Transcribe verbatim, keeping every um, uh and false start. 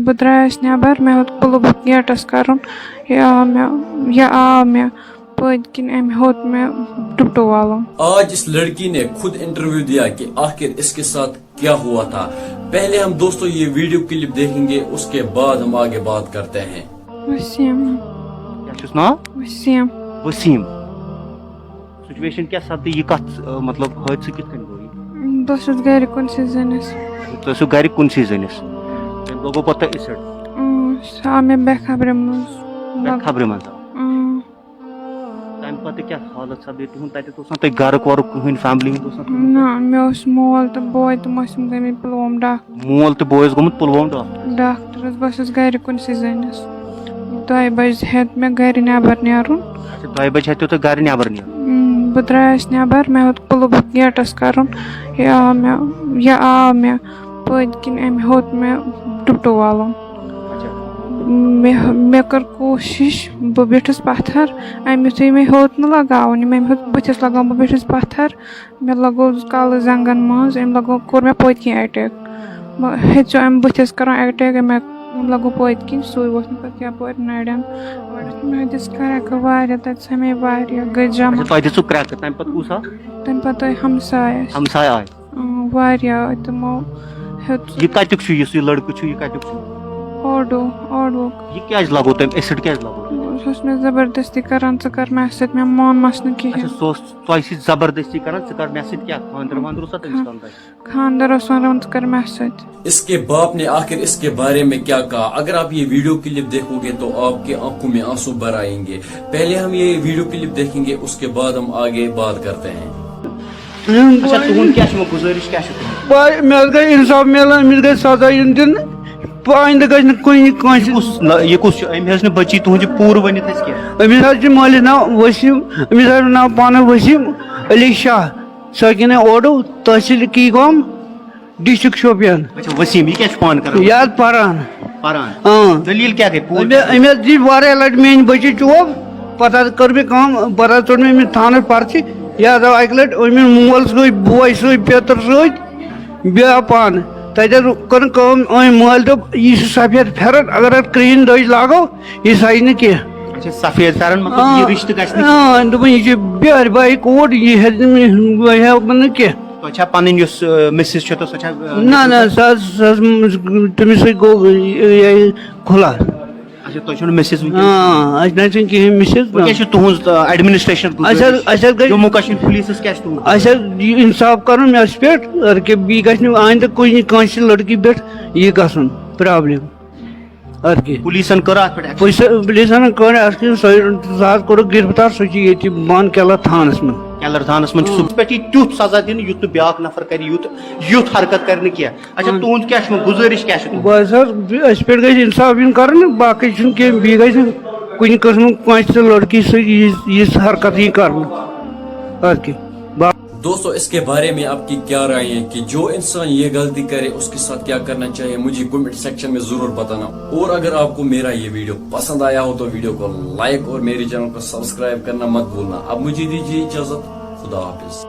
بہٕ درٛایَس نٮ۪بر، مےٚ ہیوٚت کُلُبُک گیٹَس کَرُن۔ یہِ آو مےٚ، یہِ آو مےٚ پٔتۍ کِنۍ، أمۍ ہیوٚت مےٚ ڈُپٹہٕ والُن۔ آج اس لڑکی نے خود انٹرویو دیا کہ آخر اس کے ساتھ کیا ہوا تھا۔ پہلے ہم دوستوں یہ ویڈیو کلپ دیکھیں گے، اس کے بعد ہم آگے بات کرتے ہیں۔ وسیٖم۔ کیٛاہ چھُس ناو؟ وسیٖم۔ وسیٖم۔ سُچویشن کیٛاہ سپدے؟ یہِ کتھ، آ، مطلب، حٲدثہٕ کِتھ کٔنۍ گوٚو یہِ؟ بہٕ ٲسٕس گرِ کُنسٕے زٔنِس۔ تُہۍ ٲسِو گرِ کُنسٕے زٔنِس؟ تٔمۍ لوگوٕ پتہٕ تۄہہِ ایسڈ؟ اۭں، سُہ آو مےٚ بے خبرِ منٛز۔ بے خبرِ منٛز آو۔ اۭں۔ تمہِ پتہٕ کیٛاہ حالت سپدے تُہُنٛد؟ تتہِ اوس نہ تۄہہِ گرُک ورُک کٕہٕنۍ، فیملی ہُنٛد اوس نہ تُہُنٛد؟ نہ، مےٚ اوس مول تہٕ بوے، تِم ٲسۍ تِم گٔمٕتۍ پُلووم ڈاکٹر۔ مول تہٕ بوے اوس گوٚمُت پُلووم ڈاکٹر۔ ڈاکٹرس، بہٕ ٲسٕس گرِ کُنسٕے زٔنِس۔ دۄیہِ بجہِ ہیوٚت مےٚ گرِ نٮ۪بر نیرُن۔ اچھا، دۄیہِ بجہِ ہیٚتیو تۄہہِ گرِ نٮ۪بر نیرُن؟ اۭں، بہٕ درٛایَس نٮ۪بر، مےٚ ہیوٚت کُلُبُک گیٹَس کَرُن۔ یہِ آو مےٚ، یہِ آو مےٚ پٔتۍ کِنۍ، أمۍ ہیوٚت مےٚ ڈُپٹہٕ والُن۔ اچھا۔ مےٚ مےٚ کٔر کوٗشِش، بہٕ بیٖٹھٕس پَتھر۔ أمۍ یُتھُے مےٚ ہیوٚت نہٕ لگاوُن، ییٚمۍ أمۍ ہیوٚت بٕتھِس لگاوُن، بہٕ بیٖٹھٕس پَتھر۔ مےٚ لگوو کَلہٕ زنٛگن منٛز، أمۍ لگوو، کوٚر مےٚ پٔتۍ کِنۍ اٹیک۔ مےٚ ہیٚژیو أمۍ بٕتھِس کَرُن اٹیک، أمۍ لگوو پٔتۍ کِنۍ، سُے ووٚتھ مےٚ پَتہٕ یَپٲرۍ نَرٮ۪ن۔ مےٚ دِژ کرٛٮ۪کہٕ واریاہ، تَتہِ ژھٮ۪نے واریاہ، گٔے جمع۔ اچھا، تۄہہِ دِژوٕ کرٛٮ۪کہٕ، تَمہِ پَتہٕ کُس آو؟ تَمہِ پَتہٕ آے ہمساے اَسہِ۔ ہمساے آے۔ اۭں، واریاہ تِمو ہیوٚت۔ یہِ کَتیُک چھُ، یُس یہِ لٔڑکہٕ چھُ، یہِ کَتیُک چھُ؟ اوڈو، اوڈوُک۔ یہِ کیٛازِ لگوو تٔمۍ؟ ایسڈ کیٛازِ لگوو تٔمۍ؟ سُہ اوس مےٚ زبردستی کران، ژٕ کر مےٚ سۭتۍ، مےٚ مون مَس نہٕ کِہیٖنۍ۔ اچھا، سُہ اوس تۄہہِ سۭتۍ زبردستی کران، ژٕ کر مےٚ سۭتۍ کیٛاہ؟ خانٛدر وانٛدر اوسا تٔمِس تام تۄہہِ؟ خانٛدر اوس وَنان، ژٕ کر مےٚ سۭتۍ۔ इसके बाप ने आखिर इसके बारे में क्या कहा? अगर आप ये वीडियो क्लिप देखोगे तो आपके आंखों में आंसू भर आएंगे। पहले हम ये वीडियो क्लिप देखेंगे, उसके बाद हम आगे बात करते हैं। اچھا، تُہُنٛد کیٛاہ چھُ وۄنۍ گُزٲرِش کیٛاہ چھُ تُہُنٛد؟ بہٕ، مےٚ حظ گژھِ اِنصاف میلُن، أمِس گژھِ سزا یُن دِنہٕ۔ آیندٕ گژھِ نہٕ کُنہِ کٲنٛسہِ۔ کُس نہ، یہِ کُس چھُ؟ أمۍ ہیٚچ نہٕ بٔچی تُہٕنٛز یہِ پوٗرٕ ؤنِتھ اَسہِ کینٛہہ۔ أمِس حظ چھِ مٲلِس ناو ؤسیٖم، أمِس حظ چھُ ناو پانہٕ ؤسیٖم علی شاہ، ساکِنہِ اوڈو، تحصیٖل کی گام، ڈسٹرکٹ شوپیان۔ اچھا، وسیٖم، یہِ کیٛاہ چھُ پانہٕ کران؟ یہِ حظ پران۔ پران۔ اۭں۔ دٔلیٖل کیٛاہ گٔے؟ پوٗرٕ أمۍ أمۍ حظ دِتۍ واریاہ لَٹہِ میٛٲنۍ بٔچی چوب، پَتہٕ حظ کٔر مےٚ کٲم، پَتہٕ حظ ژوٚٹ مےٚ أمِس تھانَس پَرچہِ۔ یہِ حظ آو اَکہِ لَٹہِ، أنۍ مےٚ مول سۭتۍ، بوے سۭتۍ، پیٚتٕر سۭتۍ، بیٚیہِ آو پانہٕ۔ تَتہِ حظ کٔرٕن کٲم، أمۍ مٲلۍ دوٚپ، یہِ چھُ سفید پھٮ۪رَن، اگر اَتھ کرٛہِنۍ دٔج لاگو، یہِ سَجہِ نہٕ کینٛہہ۔ اچھا، سفید پھٮ۪رن، مطلب، آ، یہِ رِشتہٕ گژھِ نہٕ۔ آ، دوٚپُن، یہِ چھُ بِہٲرۍ بایہِ کوٗر، یہِ ہیٚکہِ نہٕ مےٚ، بہٕ ہٮ۪کہٕ نہٕ کینٛہہ۔ تۄہہِ چھا پنٕنۍ یۄس، آ، مسز چھےٚ تہٕ سۄ چھا، آ، نہ، نہ، سُہ حظ، سُہ حظ، تٔمِس سۭتۍ گوٚو یہِ، یہِ کھُلا۔ اچھا، تۄہہِ چھُو نہٕ مسز آ، وٕنکیٚنَس؟ اَسہِ نہ حظ چھُنہٕ کِہیٖنۍ مسز، وۄنۍ کیٛاہ چھُ تُہٕنٛز، آ، ایڈمنسٹریشن اَسہِ حظ، اَسہِ حظ گژھِ، جموں کشمیر پولیسس کیٛاہ چھُ تُہُنٛد؟ اَسہِ حظ یہِ اِنصاف کَرُن مےٚ اَسہِ پٮ۪ٹھ، اگر کہِ بیٚیہِ گژھِ نہٕ آیندٕ کُنہِ کٲنٛسہِ لٔڑکی پٮ۪ٹھ یہِ گژھُن پرابلم۔ اَدٕ کیٛاہ۔ پولیسن کٔر اتھ پٮ۪ٹھ action؟ پُلسہٕ، پُلسن کٔر ایکشن، سُہ، سُہ حظ کوٚرُکھ گرفتار، سُہ چھُ ییٚتہِ بنٛد کیلر تھانس منٛز۔ کیلر تھانس منٛز چھُ سُہ پٮ۪ٹھ یی تیُتھ سزا دِنہٕ یُتھ نہٕ بیٛاکھ نفر کرِ یُتھ، یُتھ حرکت کرِ نہٕ کینٛہہ۔ اچھا، تُہُنٛد کیٛاہ چھُ وۄنۍ گُزٲرِش کیٛاہ چھِ تُہُنٛد؟ بس حظ، اَسہِ پٮ۪ٹھ گژھِ انصاف یُن کرنہٕ، باقٕے چھُنہٕ کینٛہہ، بیٚیہِ گژھِ نہٕ کُنہِ قٕسمُک کٲنٛسہِ تہِ لڑکی سۭتۍ یِژھ، یِژھ حرکت یی کرنہٕ۔ اَدٕ کیٛاہ۔ با- दोस्तों, इसके बारे में आपकी क्या राय है कि जो इंसान ये गलती करे उसके साथ क्या करना चाहिए? मुझे कमेंट सेक्शन में जरूर बताना। और अगर आपको मेरा ये वीडियो पसंद आया हो तो वीडियो को लाइक और मेरे चैनल को सब्सक्राइब करना मत भूलना। अब मुझे दीजिए इजाजत, खुदा हाफिज।